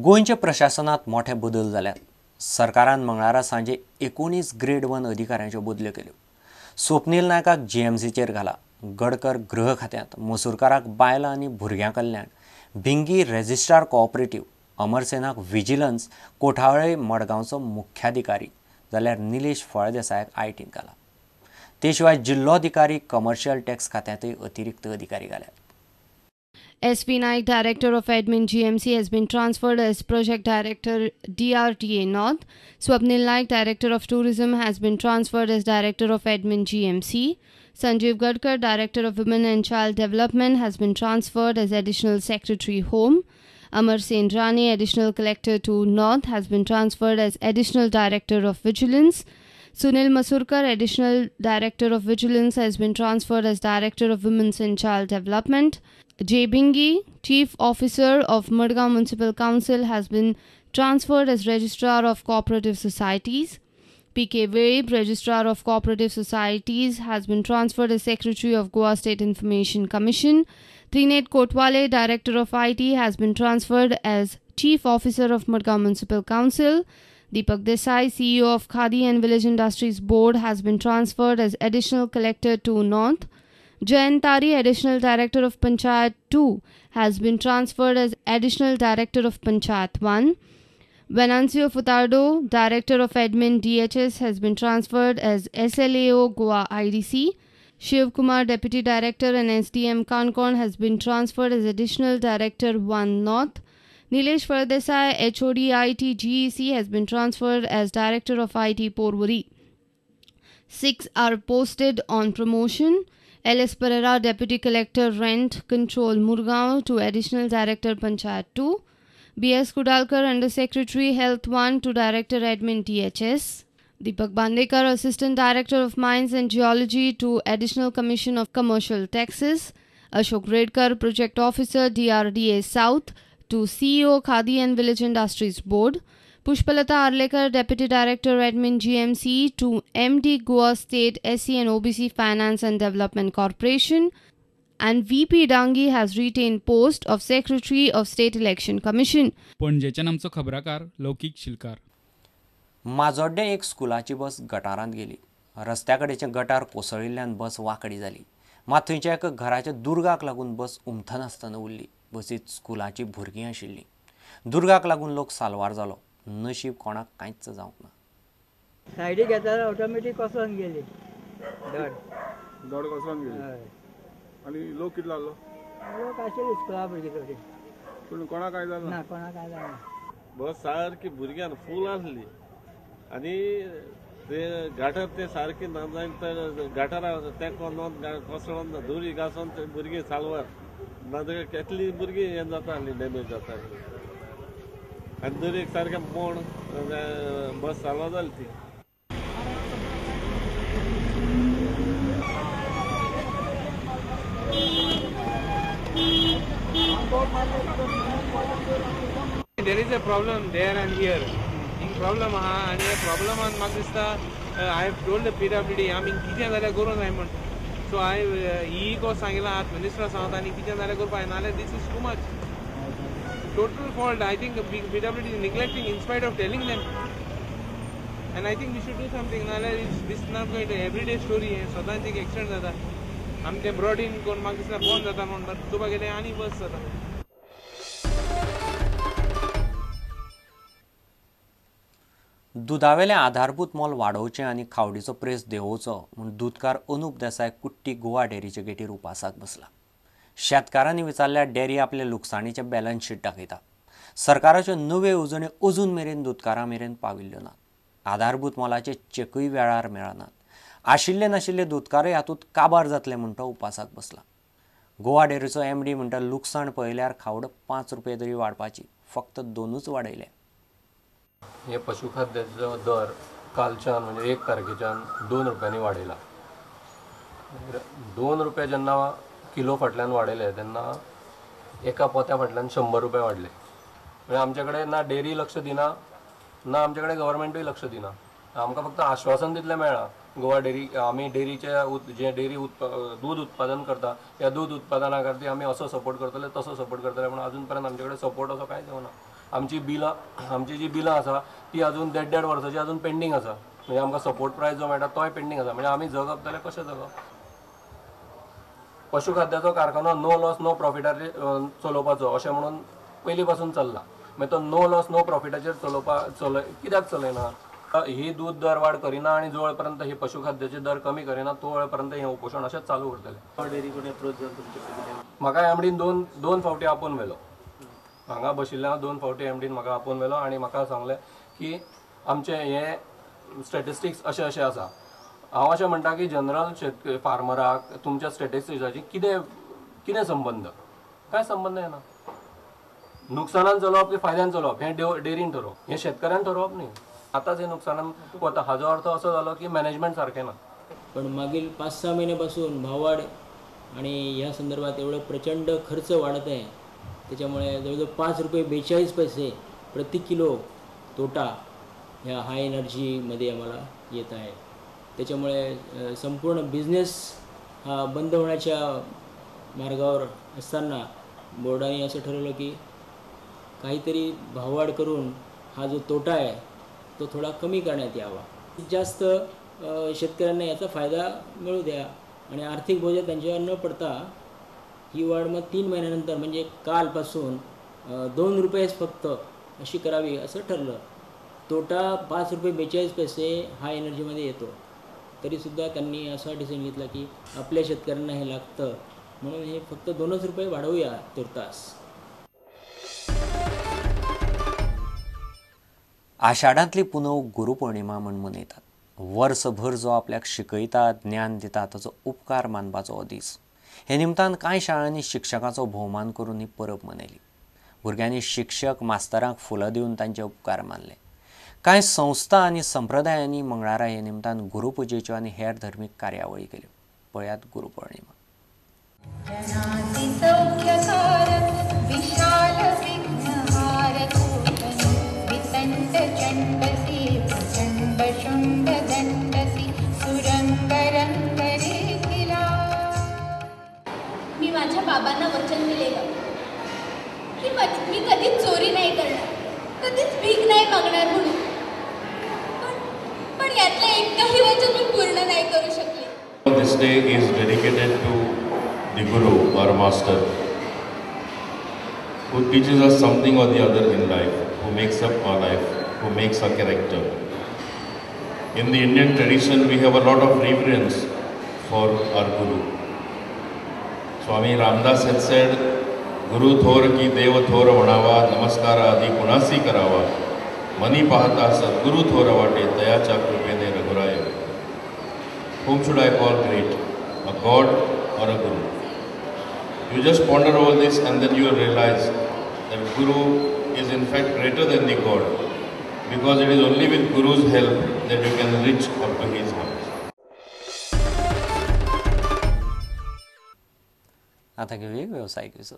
गोंयच्या प्रशासनात मोठे बदल जाल्यात. सरकारान मंगळारा सांजे 19 ग्रेड 1 अधिकाऱ्यांच्यो बदल्यो केल्यो. स्वप्नील नायकाक जीएमसीचेर घाला, गडकर गृह खात्यांत, मसूरकाराक बायलां आनी भुरग्यां कल्याण, Bhingi registrar cooperative, अमरसेनाक vigilance, Kothawale मडगांवचो मुख्याधिकारी, जाल्यार निलेश फळदेसायाक आयटींत घाला. ते शिवाय जिल्लोधिकारी कमर्शियल टॅक्स खात्यांतय अतिरिक्त अधिकारी घाल्यात. S.V. Naik, Director of Admin GMC, has been transferred as Project Director DRDA North. Swapnil Naik, Director of Tourism, has been transferred as Director of Admin GMC. Sanjeev Gadkar, Director of Women and Child Development, has been transferred as Additional Secretary Home. Amar Sen Rane, Additional Collector to North, has been transferred as Additional Director of Vigilance. Sunil Masurkar, Additional Director of Vigilance, has been transferred as Director of Women's and Child Development. J. Bingi, Chief Officer of Madgaon Municipal Council, has been transferred as Registrar of Cooperative Societies. P.K. Vaib, Registrar of Cooperative Societies, has been transferred as Secretary of Goa State Information Commission. Trinet Kotwale, Director of IT, has been transferred as Chief Officer of Madgaon Municipal Council. Deepak Desai, CEO of Khadi and Village Industries Board, has been transferred as Additional Collector to North. Jayan Tari, Additional Director of Panchayat 2, has been transferred as Additional Director of Panchayat 1. Venancio Furtado, Director of Admin DHS, has been transferred as SLAO Goa IDC. Shiv Kumar, Deputy Director and SDM Kankon, has been transferred as Additional Director 1 North. Nilesh Fardesai, HOD IT GEC, has been transferred as Director of IT Porvorim. 6 are posted on promotion. L.S. Pereira, Deputy Collector Rent Control Murgaon, to Additional Director Panchayat 2. B.S. Kudalkar, Under Secretary Health 1, to Director Admin DHS. Deepak Bandekar, Assistant Director of Mines and Geology, to Additional Commission of Commercial Taxes. Ashok Redkar, Project Officer DRDA South, to CEO Khadi and Village Industries Board. Pushpalata Arlekar, Deputy Director Admin GMC, to MD Goa State SC and OBC Finance and Development Corporation. And VP Dangi has retained post of Secretary of State Election Commission. पणजेच्यान आमचो खबराकार लौकीक शिलकार. माजोड्डें एक स्कुलाची बस गटारांत गेली. रस्त्या कडेचें गटार कोसळिल्ल्यान बस वांकडी जाली. मात थंयच्या एका घराच्या दुर्गाक लागून बस उमथनासतना उरली. बसीत स्कुलाची भुरगीं आशिल्लीं. दुर्गाक लागून लोक साल्वार जालो. नशीब कोणाक कांयच जावंक ना. सायडीक घेता ऑटोमॅटीक कोसळून गेली. धड धड कोसळून गेली. आनी लोक कितलो आसलो? लोक आशिल्ले स्कुला भुरगीं थोडीं. पूण कोणाक कांय जालें ना? कोणाक कांय जालें ना. बस सारकी भुरग्यान फूल आसली आनी ते गाठार ते सारकी ना जायन तर गाठारा तेंको नोंद कोसळोन दोरी घासून ते भुरगीं साल्वार ना जाल्यार केतली भुरगीं हें जाता आसली, डॅमेज जाता आसली. आनी दोरयेक सारकें मोड बस साल्वार जाली ती. There is a problem there and here. Problem आहा आनी ह्या प्रॉब्लमान म्हाका दिसता I have told the PWD आमी कितें जाल्यार करूंक जाय म्हण. सो हांवें ई को सांगलां, आतां मिनिस्टर सांगता आनी कितें जाल्यार करपाक जाय, नाल्यार this is too much. Total fault. I think PWD is neglecting in spite of telling them. And I think we should do something. नाल्यार it's this not going to everyday story. हें सदांच एक एक्सिडंट जाता. आमी तें brought in करून म्हाका दिसता बंद जाता म्हूण, बट चोवपाक गेल्यार आनी वर्स जाता. दुदावेलें आधारभूत मोल वाडोवचें आनी खावडीचो प्रेस देंवोवचो म्हूण दुदकार अनुप देसाय कुट्टी गोवा डेअरीचे गेटीर उपासाक बसला. शेतकारांनी विचारल्यार डेअरी आपले लुकसाणीचें बॅलन्स शीट दाखयता. सरकाराच्यो नव्यो येवजण्यो अजून मेरेन दुदकारां मेरेन पाविल्ल्यो नात. आधारभूत मोलाचे चेकूय वेळार मेळनात. आशिल्ले नाशिल्ले दुदकारय हातूंत काबार जातले म्हूण तो उपासाक बसला. गोवा डेअरीचो एमडी म्हणटा लुकसाण पळयल्यार खावड 5 रुपये तरी वाडपाची, फक्त 2च वाडयले. हे पशुखाद्याचो दर कालच्यान म्हणजे 1 तारखेच्यान 2 रुपयांनी वाडयला. 2 रुपया जेन्ना किलो फाटल्यान वाडयले तेन्ना एका पोत्या फाटल्यान 100 रुपया वाडले. म्हणजे आमचे कडेन ना डेअरी लक्ष दिना, ना आमचे कडेन गव्हर्मेंटूय लक्ष दिना. आमकां फक्त आश्वासन तितलें मेळ्ळां गोवा डेअरी आमी डेअरीचे जे डेअरी दूद उत्पादन करता त्या दूद उत्पादना खातीर आमी असो सपोर्ट करतले तसो सपोर्ट करतले, पूण अजून पर्यंत आमचे कडेन सपोर्ट असो कांयच येवना. आमची बिलां, आमची जी बिलां आसा ती अजून देड देड वर्साची अजून पेंडींग आसा. म्हणजे आमकां सपोर्ट प्रायस जो मेळटा तोय पेंडींग आसा. म्हणजे आमी जगप जाल्यार कशें जगप? पशुखाद्याचो कारखानो नो लॉस नो प्रॉफिटाचेर चलोवपाचो अशें म्हणून पयलीं पासून चल्ला. मागीर तो नो लॉस नो प्रॉफिटाचेर चलोवपा कित्याक चलयना? ही दूद दर वाड करिना आनी जो पर्यंत ही पशुखाद्याचे दर कमी करिना तो पर्यंत हें उपोशण अशेंच चालू उरतलें. म्हाका एमडीन दोन फावटी आपोवन व्हेलो. हांगा बशिल्ले हांव, 2 फावटी एमडीन म्हाका आपोवन व्हेलो आनी म्हाका सांगलें की आमचें हें स्टेटिस्टिक्स अशें अशें आसा. हांव अशें म्हणटा की जनरल शेतकरी फार्मराक तुमच्या स्टेटिस्टिक्साची कितें कितें संबंद? कांय संबंद येना. नुकसानान चलोवप की फायद्यान चलोवप हें डेरीन ठरोवप, हें शेतकऱ्यान ठरोवप न्ही. आतांच हें नुकसानान वता हाजो अर्थ असो जालो की मॅनेजमेंट सारकें ना. पण मागील 5-6 महिन्यापासून भाववाढ आणि ह्या संदर्भात एवढं प्रचंड खर्च वाढत आहे, त्याच्यामुळे जवळजवळ 5 रुपये 42 पैसे प्रति किलो तोटा ह्या हाय एनर्जीमध्ये आम्हाला येत आहे. त्याच्यामुळे संपूर्ण बिझनेस हा बंद होण्याच्या मार्गावर असताना बोर्डाने असं ठरवलं की काहीतरी भाववाढ करून हा जो तोटा आहे तो थोडा कमी करण्यात यावा, जास्त शेतकऱ्यांना याचा फायदा मिळू द्या आणि आर्थिक बोजा त्यांच्यावर न पडता ही वाढ मग 3 महिन्यानंतर म्हणजे कालपासून 2 रुपयेच फक्त अशी करावी असं ठरलं. तोटा 5 रुपये 42 पैसे हा एनर्जीमध्ये येतो, तरीसुद्धा त्यांनी असा डिसिजन घेतला की आपल्या शेतकऱ्यांना हे लागतं म्हणून हे फक्त 2 रुपये वाढवूया तुर्तास. आषाढांतली पुनव गुरुपौर्णिमा म्हण मनयतात. वर्सभर जो आपल्याक शिकयता, ज्ञान दिता ताचो उपकार मानपाचो हो दीस. हे निमतान कांय शाळांनी शिक्षकाचो भोवमान करून ही परब मनयली. भुरग्यांनी शिक्षक मास्तरांक फुलां दिवन तांचे उपकार मानले. कांय संस्था आनी संप्रदायांनी मंगळारा हे निमतान गुरुपुजेच्यो आनी हेर धर्मीक कार्यावळी केल्यो. पळयात गुरुपौर्णिमा. मी माझ्या बाबांना वचन दिलेलं की मी कधीच चोरी नाही करणार, कधीच भीक नाही मागणार म्हणून, पण यातलं एकही वचन मी पूर्ण नाही करू शकले. This day is dedicated to the Guru or Master who teaches us something or the other in life, who makes up our life, who makes our character. In the Indian tradition, we have a lot of reverence for our Guru. Swami Ramdas had said, Guru thor ki dev thor म्हणावा, नमस्कार आदी कुणासी करावा, money पाहता सद्गुरु थोर वाटे, तयाच्या कृपेने रघुराय. Whom should I call great, a god or a guru? You just ponder over this and then you will realize that Guru is in fact greater than the God, because it is only with Guru's help that you can reach up to his house. आता घेऊया व्यावसायिक विसव.